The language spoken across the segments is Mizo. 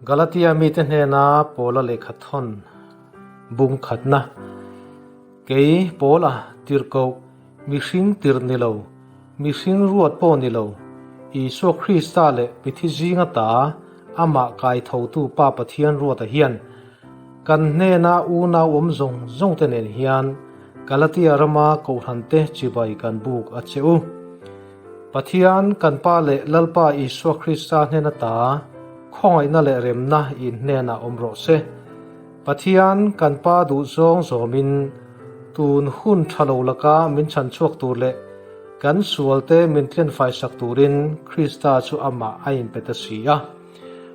Galatia mite hnena Paula lehkha thawn bung khatna, Kei Paula tirhkoh, mihring tirh ni lo, mihring ruat pawh ni lo, Isua Krista leh mithi zinga ta amah kaithotu Pa Pathian ruata hian kan hnena unau awm zawng zawng te nen hian Galatia rama kohhrante chibai kan buk a che u. Pathian kan Pa leh Lalpa Isua Krista hnena ta khawngaihna leh remna in hnenah awm rawh se. Pathian kan Pa duh zawng zawmin tun hun tha lo laka min chhan chhuak tur leh kan sualte min tlenfai sak turin Krista chu amah a inpe ta si a.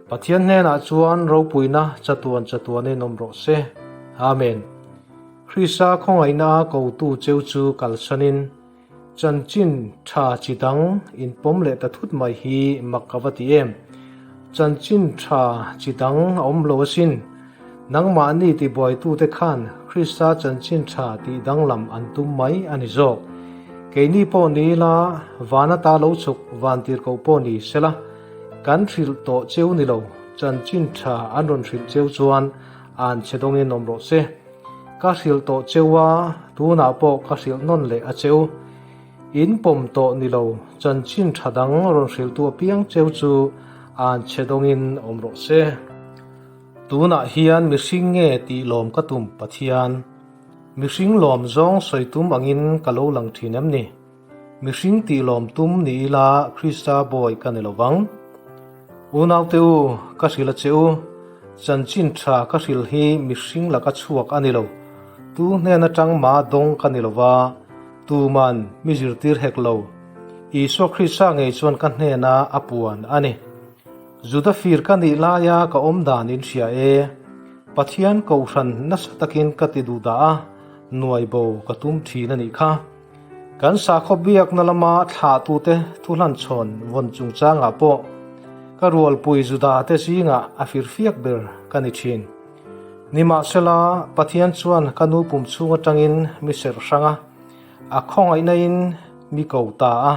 Pathian hnenah chuan ropuina chatuan chatuanin awm rawh se. Amen. Krista khawngaihna a kotu cheu chu kalsanin Chanchin tha chi dang in pawm leh ta thut mai hi mak ka va ti em. Chanchin tha chi dang a awm lo asin. Nangmahni tibuaitute khan Krista chanchin tha tih danglam an tum mai a ni zawk. Keini pawh ni ila, van ata lo chhuk van tirhkoh pawh ni sela, kan hrilh tawh cheu ni lo, chanchin tha an rawn hrilh cheu chuan an chhe dawngin awm rawh se. Ka hrilh tawh cheu a, tunah pawh ka hrilh nawn leh a cheu. In pawm tawh ni lo, chanchin tha dang rawn hrilhtu apiang cheu chu an chhe dawngin awm rawh se. Tunah hian mihring nge tih lawm ka tum Pathian? Mihring lawm zawng sawi tum angin ka lo lang thin em ni? Mihring tih lawm tum ni ila Krista bawi ka ni lo vang. Unaute u, ka hrilh a che u, chanchin tha ka hrilh hi mihring laka chhuak a ni lo. Tu hnen atang ma dawng ka ni lo va, tuman mi zirtir hek lo. Isua Krista ngei chuan ka hnena a puan a ni. Juda fir ka nih laia ka awm dan in hria e. Pathian kohhran nasa takin ka ti duh dah a, nuai bo ka tum thin a nih kha. Kan sakhaw biakna lama thlahtute thuhlanchhawn vawn chungchangah pawh ka rualpui Judate zingah a firfiak ber ka ni thin. Nimahsela, Pathian chuan ka nu pum chhung atangin mi serh hrang a, a khawngaihnain mi ko ta a.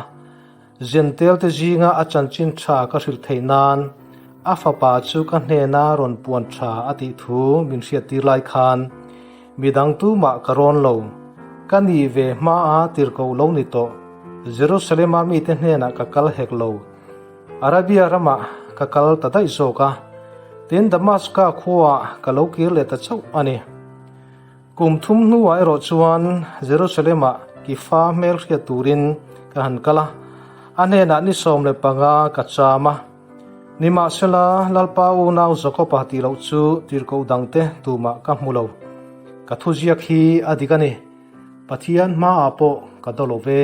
Zentelte zinga a chanchin tha ka hrilh theih nan a fapa chu ka hnena rawn puan tha a tih thu min hriattir lai khan midang tumah ka rawn lo. Ka ni ve hmaa tirhkoh lo ni tawh Jerusalema mite hnenah ka kal hek lo. Arabia ramah ka kal ta daih zawk a, tin Damaska khuaah ka lo kir leh ta chauh a ni. Kum thum hnuah erawh chuan Jerusalem-ah Kifa hmel hriat turin ka han kal a, a hnenah ni 15 ka cham a. Nimahsela, Lalpa unau Jakob-a tih loh chu tirhkoh dangte tumah ka hmu lo. Ka thuziak hi a dik a ni. Pathian hmaah pawh ka daw lo ve.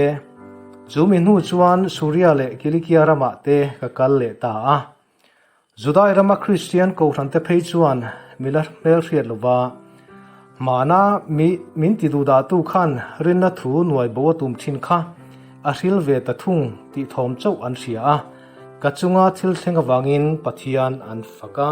Chu mi hnu chuan Suria leh Kilikia ramah te ka kal leh ta a. Judai rama Kristian kohhrante phei chuan mila hmel hriat lova hmana mi min ti duhdahtu khan rinna thu nuai bo a tum thin kha a hril ve ta thung tih thawm chauh an hria a, ka chunga thil thleng avangin Pathian an fak a.